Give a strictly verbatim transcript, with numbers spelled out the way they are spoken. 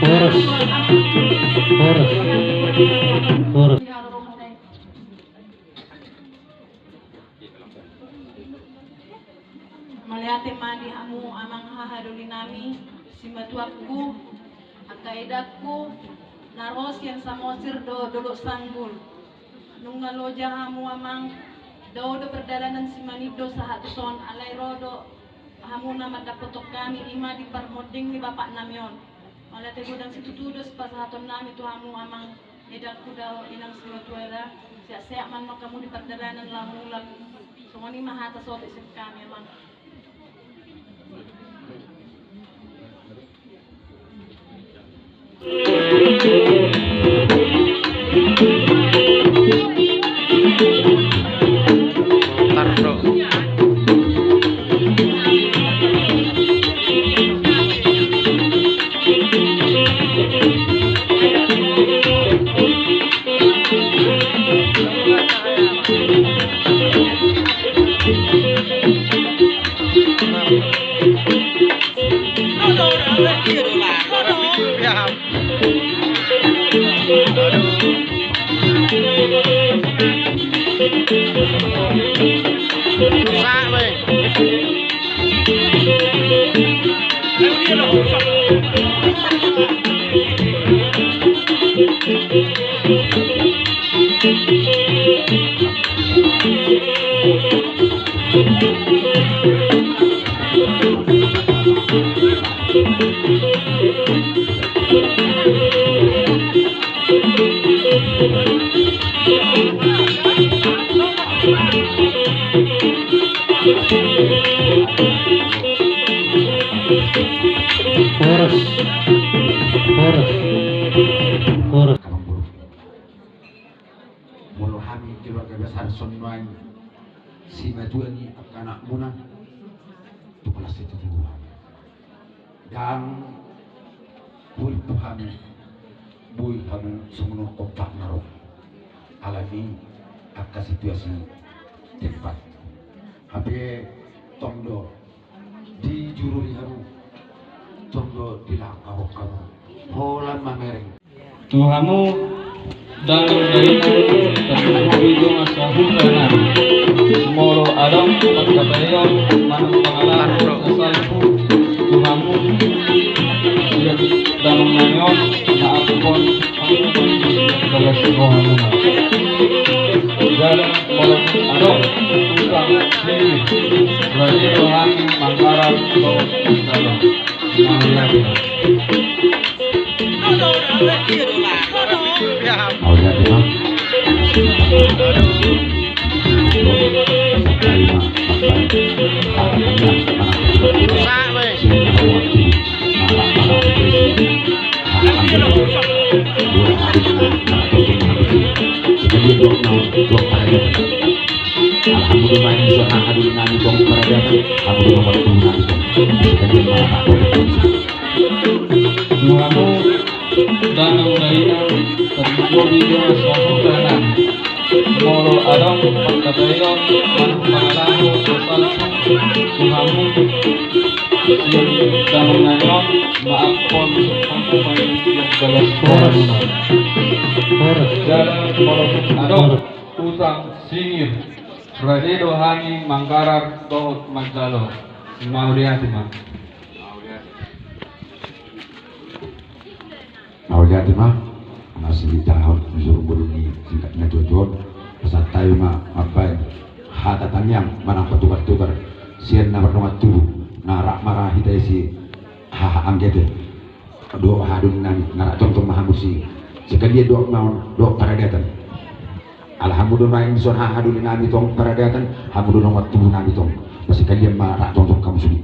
Horas. Horas. Horas. Mauliate ma di hamu amang haha doli nami, simatuangku, angka edangku, na ro sian Samosir dohot Dolok Sanggul. Nunga loja hamu amang, dao do pardalanan Simanindo sahat tuson, alai ro do hamuna mandapothon hami, i ma di parmonding ni bapak nami on. Mauliate godang situtu do sipasahaton nami tu hamu amang. Edangku dohot inang simatua da, sehat-sehat ma annon hamu di pardalanan laho mulak. Songon i ma hata sotik sian hami amang. Horas. Horas. Horas. Molo hami keluarga besar Sonnuaeng, simatua ni angka anakmuna, tu kelas itu tu hami. Ndang boi tu hami, boi hamu songon on kompak na ro. Alani angka situasi tempat. Hape tong do di juru ni hamu, tong do di langkah hamu. Holan mamereng. Tu hamu dainang dainang, tarlumobi dongan sahuta nami. Molo adong pangkataion manang pangalaho na salpu tu hamu sian dainang nami on, maaf on, bagas rohamuna. Jala molo adong utang, rajin do hami mangharap tu Tuhan. Mauliate. Mauliate ma. Alhamdulillah, ma di son haha doli nami tong paradahan, alhamdulillah, ma di son haha doli nami tong. Sekalian ma, Pak. Tu hamu dainang dainang, tarlumobi dongan sahuta nami. Molo adong pangkataion manang pangalaho na salpu tu hamu sian dainang nami on, maaf on, bagas rohamuna. Jala molo adong Utang Singir, rade do hami manggarar dohot manjalo. Mauliate ma. Mauliate ma. Masih di tengah juru bulu ni tingkat na jojon. Pesan tayo ma mambaen hata tangiang manang patugar-tugar sian na mardongan tubu na rap marahi taisi haha anggete. Dohot hahadoli nami na rap tongtong ma hamu si sekalian dohot maon dohot paradatan. Ala hamu do main son hahadoli nami tong paradatan, hamu do dongan tubu nami tong. Pasekalian ma rap tongtong hamu sude.